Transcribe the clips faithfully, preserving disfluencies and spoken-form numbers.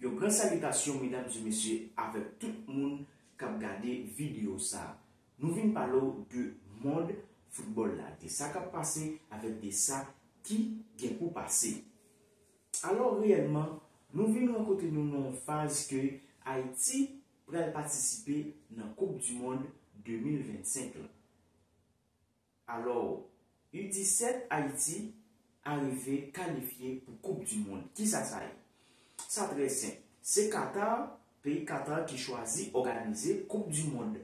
Yon gran salitasyon medam e mesye avèk tout moun k ap gade videyo sa. Nou vin pale w de mond foutbòl la, de sa k ap pase avèk de sa ki gen pou pase. Alò reyèlman, nou vin rankontre nou nan yon faz ke Ayiti pral patisipe nan Koup di Mond de mil vennsenk lan. Alò, U disèt Ayiti arive kalifye pou Koup di Mond. Kisa sa ye? Sa trè senp. Se Qatar, peyi Qatar ki chwazi òganize Koup di Mond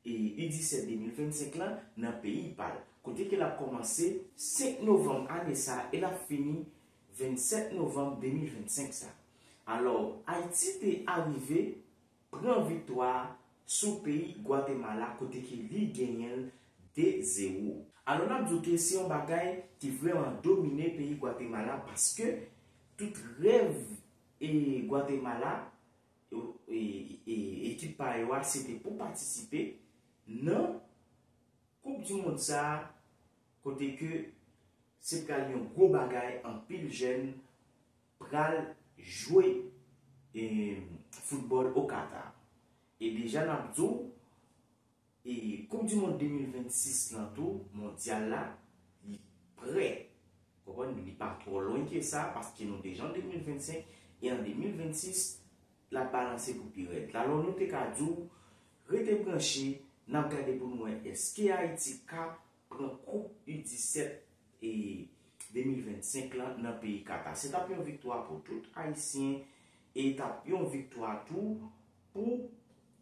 e U disèt de mil vennsenk lan nan peyi pa l. Kote ke l ap kòmanse senk novanm ane sa e l ap fini vennsèt novanm de mil vennsenk sa. Alò, Ayiti te arive pran viktwa sou peyi Gwatemala kote ke li genyen l de zewo. Alò n ap di w ke se yon bagay ki vrèman domine peyi Gwatemala paske tout rèv e Gwatemala e, e, e, ekip pa yo a se te pou patisipe nan Koup di Mond sa a kote ke se pral yon gwo bagay, anpil jèn pral jwe e, foutbòl o Qatar. E deja n ap di w e Koup di Mond de mil vennsis lan tou, mondyal la, li prè. Konprann? Li pa twò lwen ke sa, paske nou deja an de mil vennsenk, e an de mil vennsis, l ap balanse pou pi rèd. Alò nou te ka di w, rete branche, n ap gade pou nou wè èske Ayiti ka pran Koup U disèt e de mil vennsenk lan nan peyi Kata. Se t ap yon viktwa pou tout Ayisyen e t ap yon viktwa tou pou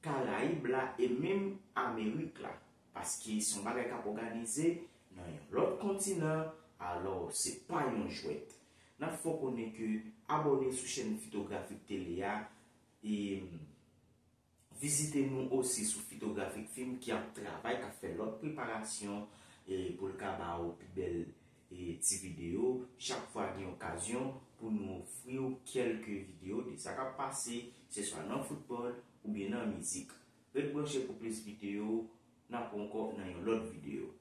Karayib la e menm Amerik la. Paske se yon bagay k ap òganize nan yon lòt kontinan, alò se pa yon jwèt. N ap fè w konnen ke abòne sou chèn Fitografik Tele a e vizite nou osi sou Fitografik Film ki ap travay, k ap fè lòt preparasyon e pou l ka ba w pi bèl e ti videyo. Chak fwa gen okazyon pou nou ofri w kèlke videyo de sa k ap pase, se swa nan foutbòl oubyen nan mizik. Ret branche pou plis videyo. N ap wè ankò nan yon lòt videyo.